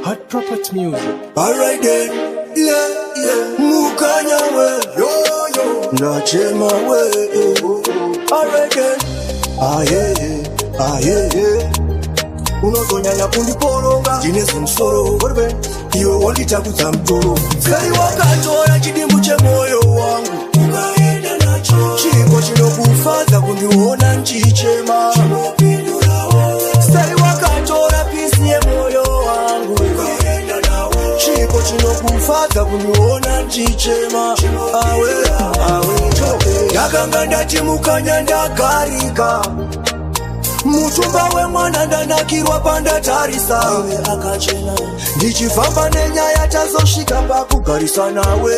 Hot Property Music. Alright then, yeah. Mukanya we, yo yo, nachema we. Alright then, ah yeah, ah yeah. Unozonyanya kundiporonga ndine zimusoro orbe iwe wanditakudza mutoro. Sei wakatora chidimbu chemwoyo wangu ukaenda nacho, chiko chinokufadza kundiona nchichema. Sei wakatora peace yemwoyo wangu ukaenda nawo, chiko chinokufadza kundiona nchichema. Awe awe, ndakanga ndati mukanya ndagarika mutumba wemwana, ndanakirwa pandatarisa akachena, ndichifamba nenyaya tazosvika pakugarisa nawe.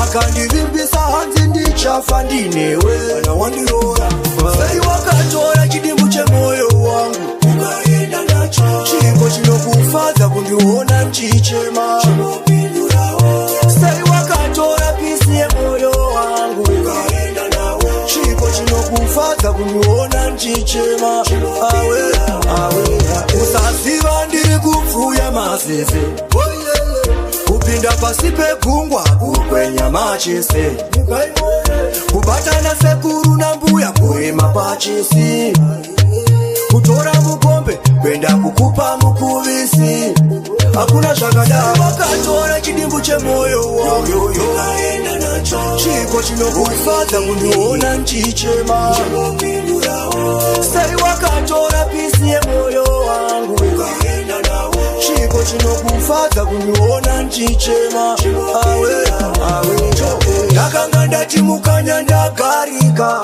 Akandivimbisa hanzi ndichafa ndinewe kana wandiroora. Sei wakatora chidimbu chemwoyo wangu ukaenda nacho? Chiko chinokufadza kundiona nchichema. Sei wakatora peace yemwoyo wangu ukaenda nawo? Chiko chinokufadza kundiona nchichema. Awe awe, usaziva ndiri kupfuya mazeze, kupinda pasi pegungwa, kukwenya machese, kubatana sekuru nambuya, kuima pachisi, kutora mukombe kwenda kukupa mukuvisi. Hakuna zvakadaro. Wakatora chidimbu chemwoyo wangu ukaenda nacho. Chiko chinokufadza kundiona nchichema. Sei wakatora peace yemwoyo wangu ukaenda nawo? Chiko chinokufadza kundiona nchichema. Awe awe, ndakanga ndati mukanya ndagarika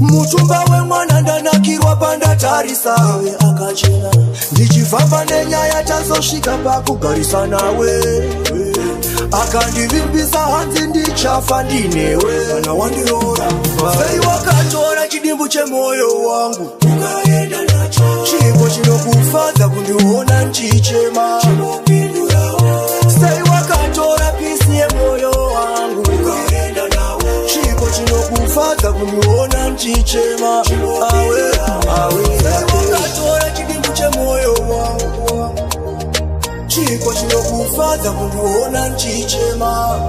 mutumba wemwana, ndanakirwa pandatarisa akachena, ndichifamba nenyaya tazosvika pakugarisa nawe. Akandivimbisa hanzi ndichafa ndinewe kana wandiroora. Sei wakatora chidimbu chemwoyo wangu ukaenda nacho? Chiko chinokufadza kundiona nchichema. Sei wakatora peace yemwoyo wangu ukaenda nawo? Chiko chinokufadza kundiona nchichema. Awe awe, wakatora chidimbu chemwoyo wangu. Chiko chinokufadza kundiona nchichema.